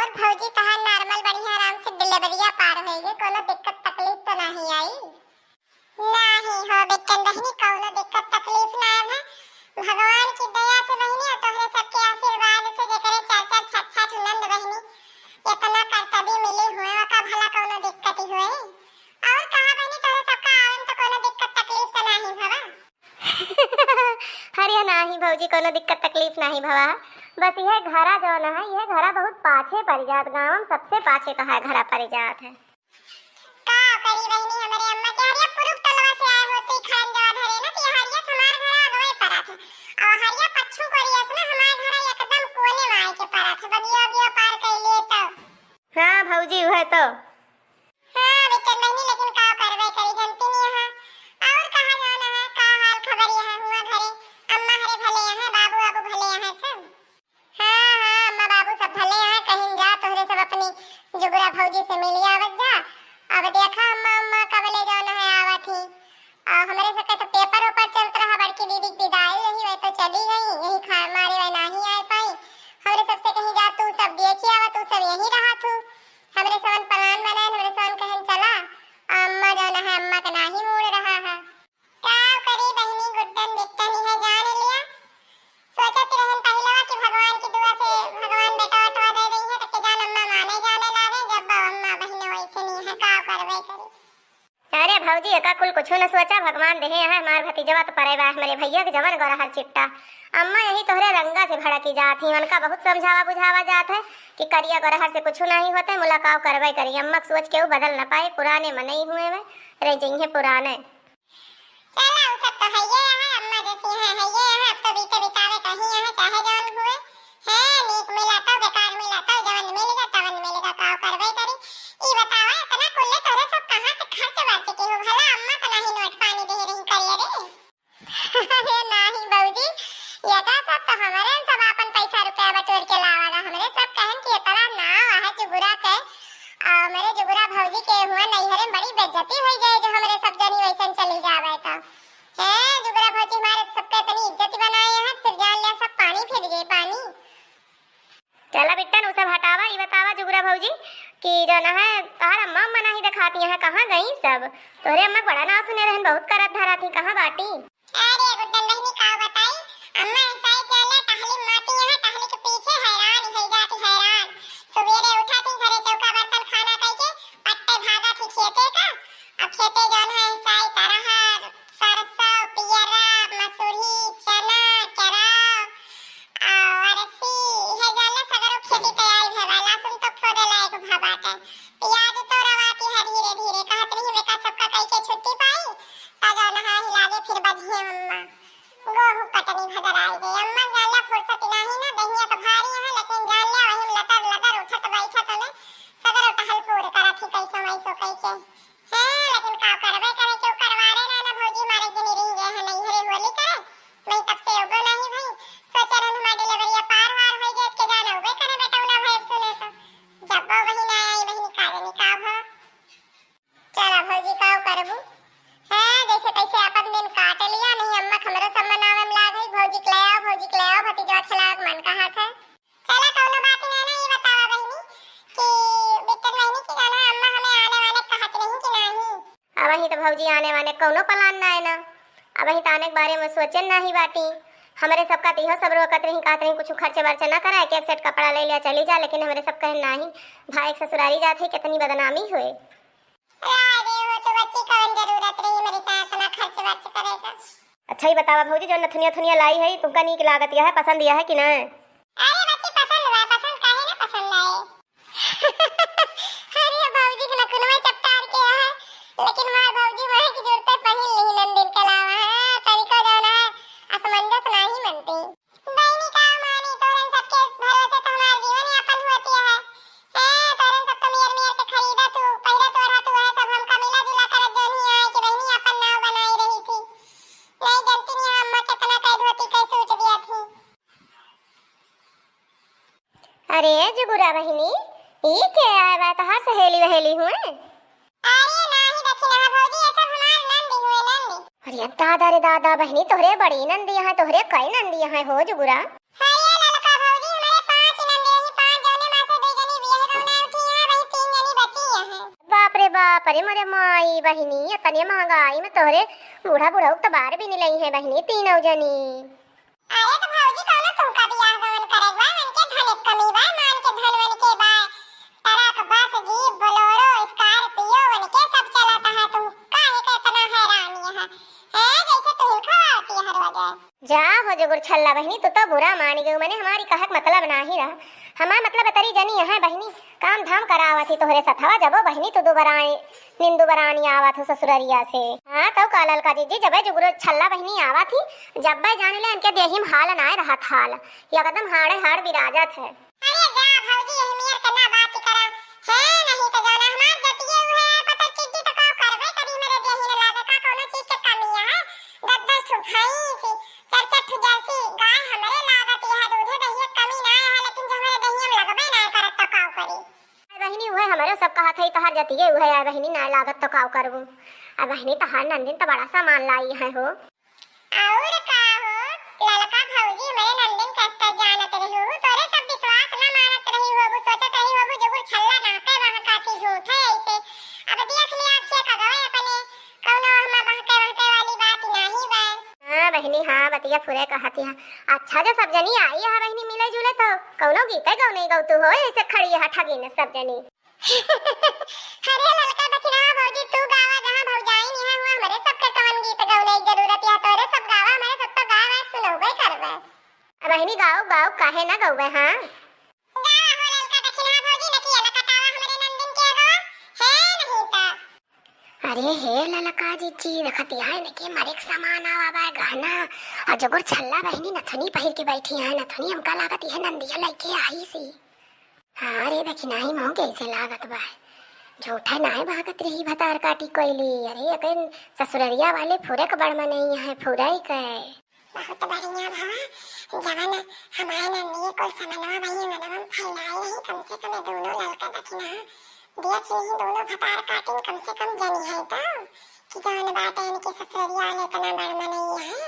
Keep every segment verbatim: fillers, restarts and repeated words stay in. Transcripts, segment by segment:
भौजी, तोहार normal बढ़िया आराम से deliveryया पार होइगे, कोनो दिक्कत तकलीफ तो नाही आई? नाही हो बिट्टन बहिनी, कौनो दिक्कत तकलीफ ना है। भगवान की दया से बहिनी और तोहरे सबके आशीर्वाद से जेकरे चार चार छठ छठ नंद बहिनी इतना करतबी मिली हुए, ओका भला कौनो दिक्कत ही हुए। और कहा बहिनी, तोहरे सबका आवे में तो कौनो दिक्कत तकलीफ तो नाही भवा? अरे नाही भौजी, कौनो दिक्कत तकलीफ नाही भवा। बस यह घरा जौन है, यह घरा बहुत पाछे पड़ जात, गाँव में सबसे पाछे तो है घरा पड़ जात है। का करी बहिनी, हमरे अम्मा के हरिया पुरुब टोलवा से आए होते ही खड़न जवा धरे ना, तो ये हरिया हमार घर आगवे पड़त है। और हरिया पच्छू कोरिया से ना हमार घर एकदम कोने में आए के पड़त है, बगिया उगिया पार कर लिए तो। हाँ भौजी, वह तो। हाँ बिट्टन बहिनी, लेकिन का करबे करी, जनती नहीं है। और कहा जाना है, का हाल खबर यहाँ हुआ घरे? अम्मा हरे भले यहाँ, बाबू आबू भले यहाँ सब? हाँ, हाँ, अम्मा बाबू सब भले हैं, कहीं जा तोहरे सब अपनी जुगुरा भौजी से मिल आवत जा। अब देखा अम्मा, अम्मा कब ले जौन है आवत ही। आ, हमरे सबके तो paper ओपर चलत रहा, बड़की दीदी की विदाई रही, वह तो चली गई, यही खा मारे वह नाही आ पाई। हमरे सबसे कहीं जा तू सब देखी आवा, तू सब यहीं रहा तू। हमरे सबन plan बनाए, हमरे सबन कहन चला, आ, अम्मा जौन है अम्मा का नाही मूड़ रहा है। का करी बहिनी, गुड्डन बिट्टन इहे जान लिया। सोचत रहन पहिलवा कि भगवान की दुआ से भगवान बेटा वटवा दे दई है, तो के जान अम्मा माने जाने लागे, जब अम्मा बहिन वैसे नहीं है, का करबे करी। अरे भौजी, एका कुल कुछ न सोचा, भगवान देहे हैं, हमार भतीजवा तो परे बा, हमरे भैया के जवन गोरहर चिट्टा। अम्मा यही तोहरे रंगा से भड़की जात ही, उनका बहुत समझावा बुझावा जात है कि करिया गोरहर से कुछ नहीं होते, मुलाकाव करबे करी। अम्मा के सोच के वो बदल न पाए, पुराने मनई हुए में रह जइहे पुराने। चला, उ सब तो हइये है, अम्मा जैसी है, हइये है, अब तो बीते बितावे कहीं है, चाहे जौन हुए। है, नीक मिला तो, बेकार मिला तो, जवन मिल गा, तवन मिल गा, काव करबे करी। ई बतावा, इतना कुल्ले तोरे सब कहाँ से खर्च बर्च के हो? भला अम्मा तो नाही नोट पानी दे रही करिए रे। अरे नाही बौजी, ये का सब तो हमरे सब आपन पैसा रुपया बटोर के लावा गा। हमरे सब कहन कि इतना नाव है जुगुरा के, आ, मेरे जुगुरा भौजी के हुआ नैहरे में बड़ी बेइज्जती हो जाए, जो हमरे सब जनी वैसन चली जावे तो। हैं, जुगरा भौजी हमारे सबके इतनी इज्जत बनाए हैं, फिर जान लिया सब पानी फिर गए पानी। चला बिट्टन, उ सब हटावा, ई बतावा जुगुरा भौजी कि जौन है तोहार अम्मा, अम्मा नाही देखाती हैं, कहाँ गई सब? तोहरे अम्मा के बड़ा नाव सुने रहन, बहुत करत धरत ही, कहाँ बाटी? अरे गुड्डन बहिनी का बताई, अम्मा ऐसा ही जान ले, टहली माती यहाँ, टहली के पीछे हैरान ही जाती हैरान। सुबेरे उठा थी, घरे चौका बर्तन खाना कई के पट्टे भागा थी खेते का। अब खेते जौन है ऐसा ही तरहर, सरसों, पियरा, मसूरी, चना, केराव, आ, अरसी, इहे जान ले सगरो खेती तैयार भे बा, लहसुन तो खोदे लायक भा बाटे। पियाज तो रवाती है धीरे धीरे, कहत रही बेका सबका कई के छुट्टी पाई, ता जौन है हिलागे फिर बजिए अम्मा। गोहूँ कटनी भदराई गई। अम्मा जान ले फुर्सत नाही ना, दहिया तो भारी है, लेकिन जान ले वही में लतर लतर उठत बैठत हमें सगरो टहल पूर करत ही कैसो वैसो कई के। हाँ, लेकिन का करबे करे, केहू करवारे ना, ना भौजी मारे जनी रही गए हैं, नहीं हरे होली करे, नहीं तब से एगो नहीं भई। सोचे रहन हमार deliveryया पार वार होई जाए, के जान उबे करे बेटौला भई सुने तो। जब वो बहिन आई, बहिन का जानी का भा। चला भौजी, का करबू? हाँ, जैसे तैसे आपन दिन काट लिया, नहीं अम्मा के हमरो सब मनावे में लाग गई, भौजी के ले आओ, भौजी के ले आओ, भतीजवा खिलावे के मन कहत है। चला, कौनो बात ना, ना, ये बतावा बहिनी कि बिट्टन बहिनी की जाना अम्मा हमें आने वाने कहत रही कि नहीं? अबहीं तो भौजी आने वाने कौनो plan ना है ना, अबहीं तो आने के बारे में सोचन नाही बाटी। हमरे सबका तिहो सब रोकत रही, कहत रही कुछ खर्च बर्च ना करा, एक एक set कपड़ा ले लिया चली जा, लेकिन हमरे सब कहे नाही, भाई के ससुरारी जात है, कितनी बदनामी हुए। अरे वो तो बच्ची कौन जरूरत रही मेरी का इतना खर्च बर्च करेगा। अच्छा ही बतावा भौजी, जो नथुनिया थुनिया लाई है, तुमका नीक लागत यह है, पसंद यह है कि ना? अरे बच्ची पसंद बा, पसंद काहे ना पसंद आए। अरे भौजी के नकुनवा चपटार के है, लेकिन मार भौजी वही की जूते पहिन ली नंदिन के अलावा। हाँ, तरीका जाना है, असमंजस नाही मनती। बहिनी का मानी, तोरन सबके भरोसे तो हमार जीवन यापन होती है। ए, तोरन सब तो मेर मेर के खरीदा तू, पहिरा तोरा तू है, सब हमका मिला जुला कर जोनी आए कि बहिनी अपन नाव बनाई रही थी। नहीं जानती नहीं अम्मा कितना कैद होती, कैसे उठ दिया थी। अरे जुगुरा बहिनी, ई के आए बा? तहार सहेली वहेली हुए? अरे नाही दखिनहा भौजी, ये सब हमार नंदी हुए, नंदी। अरे दादा रे दादा, बहिनी तोहरे बड़ी नंदी है, तोहरे कई नंदी है हो जुगुरा? अरे ललका भौजी, हमारे पांच नंदी रही, पांच जौने में से दो जनी बियाह अरे मोरे माई बहिनी, इतने महंगाई में तोहरे बूढ़ा बुढ़ऊ तो बार भी नहीं लई है बहिनी, तीनों जनी। अरे तो भौजी, कौनो तुमका बियाह गवन करे बा, उनके धन एक कमी बा, मान के धन उनके बा, ट्रक, बस, जीप, बोलेरो, स्कॉर्पियो, उनके सब चलत है, तुम काहे के इतना हैरान है? हैं, जैसे तुम खवाती है हर वजह। जा हो जुगुर छल्ला बहिनी, तू तो बुरा मान गयो, मने हमारी कहक मतलब नाही रहा। हमार मतलब तरी जनी है बहिनी, काम धाम करावत ही तोहरे सथवा, जबो बहिनी तू दुबरानी, निंदु बरानी आवत हो ससुररिया से। हाँ, तौ का ललका जीजी, जबे जुगुर छल्ला बहिनी आवत ही, जब्बे जान ले इनके देही में हाल नाय रहत हाल, एकदम हाड़े हाड़ विराजत है। अरे जा भौजी, यही मियर के ना बात करा। है नहीं तो जाना हमार जतिये उहे है, पता चिट्ठी तो का करबे करी, मेरे देही न लागे का कोनो चीज के कमी है। दस दस ठो भैंस, चार चार ठो जर्सी गाय हमरे लागत है, दूधे दहिये कमी ना है, लेकिन जो हमारे दहिये में लगबे ना करत तो का करी। अरे बहिनी, उहे हमरे सब कहत है, तोहार जतिये उहे है बहिनी, ना लागत तो का करबू। आ बहिनी, तोहार नंदिन तो बड़ा सामान लाई है हो। और का हो, ललका भौजी, हमरे नंदिन के अस्तर जानत रहू, तोरे सब विश्वास न मानत रही होबू, सोचत रही होबू, जुगुर छल्ला नाते वहाँ काफी झूठ है ऐसे। अब देख लिया आँख से कगवे अपने, कौनो हमा बहके वहके वाली बात नाही बा। हाँ बहिनी, हाँ, बतिया फुरे कहत है। अच्छा, जो सब जनी आई है बहिनी मिले जुले, तो कौनो गीते गौने गौतू हो, ऐसे खड़ी है ठगी न सब जनी। अरे ललका दखिनहा भौजी, तू गावा, जहाँ भौजाई निहा हुआ, हमरे सबके कवन गीत गौने की जरूरत है, तोरे सब गावा, हमरे सब तो गावा, सुनौबे करबे। अब बहिनी गाओ, गाओ, काहे ना गौबे, हाँ? गावा हो ललका दखिनहा भौजी, नकिया न कटावा हमरे नंदिन के अगवा, है नहीं तो। अरे हे ललका जीजी, देखत है इनके मरे के सामान आवा बा, गहना, और जगुर छल्ला बहिनी नथुनी पहिर के बैठी है, नथुनी हमका लागत है नंदिया लइके आई सी। हाँ रे, देखी नाही मोह कैसे लागत बा। झूठे नाही भागत रही भतार काटी कोइली। अरे, अकन ससुररिया वाले फुरे के बड़ मनई है, फुरे के। बहुत बढ़िया भवा, जवन हमारे नन्निये को समनवा भई मनवा में फैलाए रही, कम से कम ये दोनों ललका दखिनहा देख ली, दोनों भतार काटिन कम से कम जनी है तो, कि जवन बाटे इनके ससुररिया वाले इतना बड़ मनई है।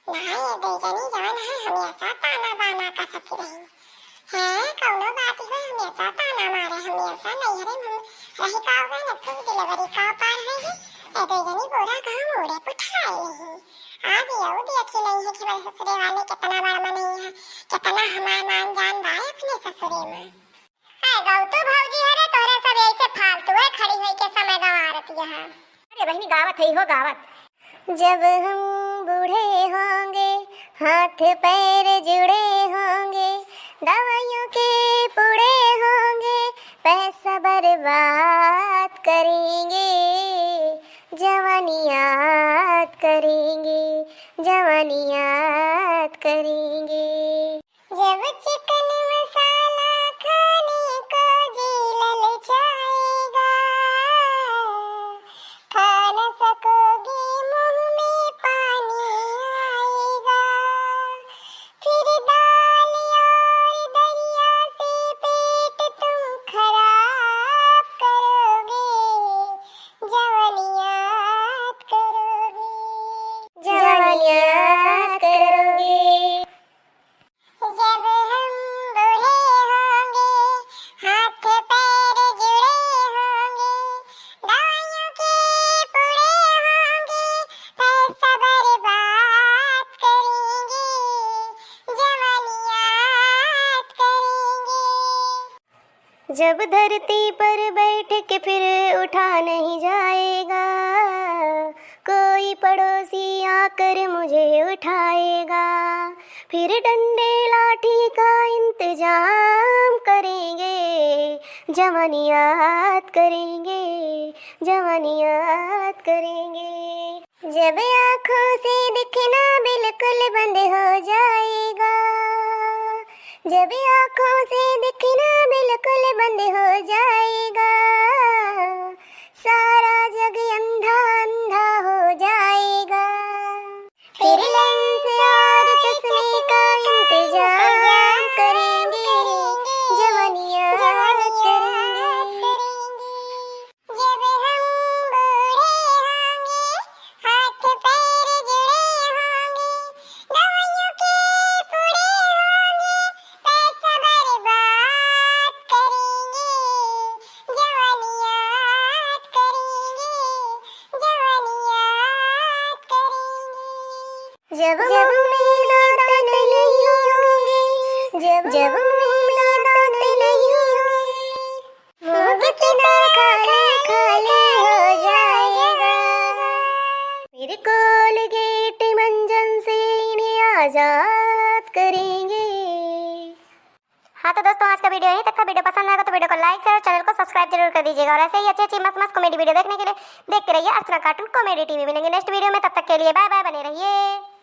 ना, ये दो जनी जवन है, हमेशा ताना बाना कसत रही। हैं, कौनो बात हो, हमेशा ताना मारे, हमेशा नैहरे में हम रही का हो गए, न food delivery का पार है ये। ये दो जनी पूरा गाँव मूड़े पुठाए रही। आज ये वो देखी नहीं है कि मेरे ससुरे वाले कितना बड़ मनई है, कितना हमार मान जान बा अपने ससुरे में। ए गौतू भौजी, अरे तोहरे सब ऐसे फालतू है, खड़ी होई के समय गंवारत यहाँ। अरे बहिनी, गावत है हो, गावत। जब हम बूढ़े होंगे, हाथ पैर जुड़े होंगे, दवाइयों के पूड़े होंगे, पैसा बर्बाद करेंगे, जवानी याद करेंगे, जवानी याद करेंगे। जब चिकन मसाला खाने को जी ललचाएगा, खा न सकोगे, मुंह में पानी आएगा। फिर दाल और दरिया से पेट तुम खराब करोगे, जवानी याद करोगे, जवानी याद करोगे। जब हम बूढ़े होंगे, हाथ पैर जुड़े होंगे, दवाइयों के पूड़े होंगे, पैसा बर्बाद करेंगे, जवानी याद करेंगे। जब धरती पर बैठ के फिर उठा नहीं जाएगा, कोई पड़ोसी आकर मुझे उठाएगा, फिर डंडे लाठी का इंतजाम करेंगे, जवानी याद करेंगे, जवानी याद करेंगे। जब आँखों से दिखना बिल्कुल बंद हो जाएगा, जब आँखों से दिखना बिल्कुल बंद हो जाएगा, सारा जग अंधा अंधा हो जाएगा। फिर लेंस और चश्मे का इंतजाम करेंगे, जवानी याद करेंगे। जब हम बूढ़े होंगे, हाथ पैर जुड़े होंगे, दवाइयों के पूड़े होंगे, पैसा बर्बाद करेंगे, जब जब मेरा दांत नहीं होंगे, जब जब मेरा दांत नहीं होंगे, मुंह के किनारे खाली खाली हो जाएगा। मेरे कोलगेट मंजन से इन्हें आजाद करेंगे। हाँ, तो दोस्तों, आज का वीडियो यहीं तक था। वीडियो पसंद आएगा तो वीडियो को लाइक, शेयर, चैनल को सब्सक्राइब जरूर कर दीजिएगा। और ऐसे ही अच्छी अच्छी मस्त मस्त कॉमेडी वीडियो देखने के लिए देखते रहिए अर्चना कार्टून कॉमेडी टीवी। मिलेंगे नेक्स्ट वीडियो में, तब तक के लिए बाय बाय, बने रहिए।